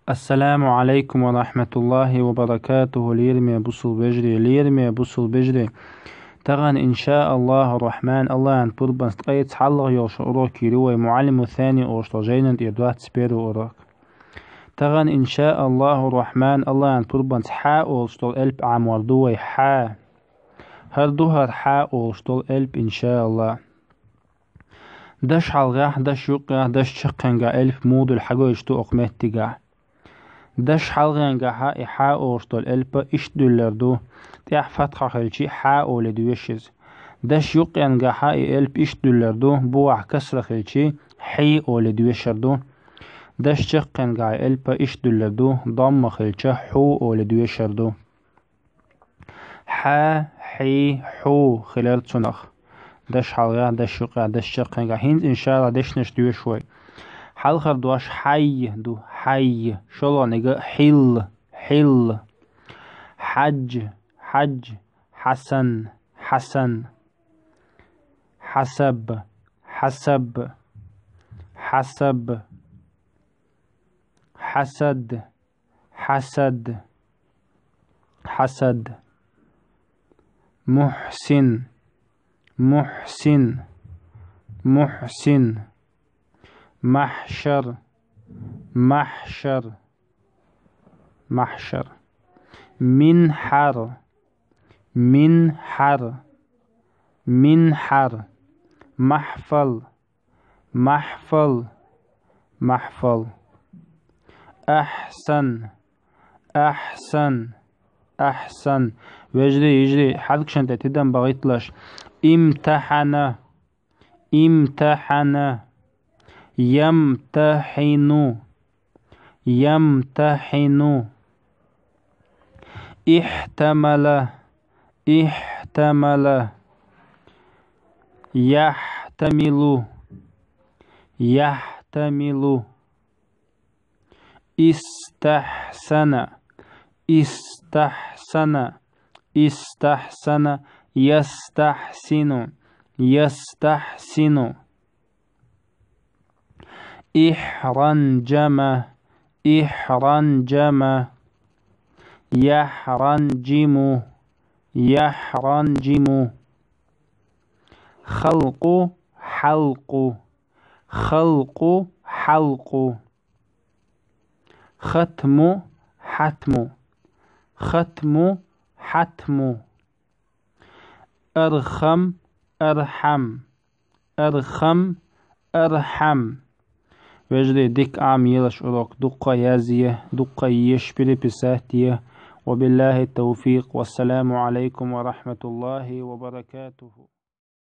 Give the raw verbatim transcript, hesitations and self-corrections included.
Ассаламу алейкум ва рахматуллахи ва баракатуху, лераме бусул бежре, лераме бусул бежре. Таган, иншааллаху рахман, Аллахьан пурбанц ткъе цхьаллагъа йолуш урок йир вай, Муаллиму Сани олуш долу жайнан тӀера двадцать первый урок. Таган, иншааллаху рахман, Аллахьан пурбанц хьа олуш долу элп Ӏамор ду вай, хьа. ХӀара ду хӀара хьа олуш долу элп, иншааллах. Даш хьалхагахь, даш юккъехь, даш чаккхенгахь элп мудул хьагойтуш ду окху меттигахь. Даш хьалхенгахьа и хьа олуш долу элпа иштта дуьллар ду, тӀехь фатхьа хилчи хьа оле доьшу иза. Даш юккъенгахьа и элп иштта дуьллар ду, бухахь касра хилчи хьи оле доьшар ду. Даш чаккхенгахь и элпа иштта дуьллар ду, домма хилча хьу оле доьшар ду. Хьа, хьи, хьу хилар цунах. Даш хьалхагахь, даш юккъехь, даш чаккхенгахь. ХӀинца, иншааллах, дешнаш доьшу вай. Хьалхара дош хьай ду, хьай. ШолгӀаниг хьил, хьил. Хьаджа, хьаджа, хьасан, хьасан. Хьасаб, хьасаб, хьасаб. Хьасад, хьасад, хьасад. Мухьсин, мухьсин, мухьсин. Махьшар, махьшар, махьшар. Минхьар, минхьар, минхьар. Махьфал, махьфал, махьфал. Ахьсан, ахьсан, ахьсан. Вежарий, йижарий, хьаьркашна тӀе тидам бахийталаш. Имтахьана, имтахьана. Ямтахьину, ямтахьину. Ихьтамала, ихьтамала. Яхьтамилу, яхьтамилу. Истахьсана, истахьсана, истахьсана. Ястахьсину, ястахьсину. Ихьранжама, ихьранжама. Яхьранжиму, яхьранжиму. Халкъу, хьалкъу, халкъу, хьалкъу. Хатму, хьатму, хатму, хьатму. Архам, архьам, архам, архьам. Вежарий, дика Ӏамаелаш урок, дуккха а язъе, дуккха а еза, переписать е. Ва биллахи тавфикъ. Вассаламу алейкум ва рахматуллахи ва баракатуху.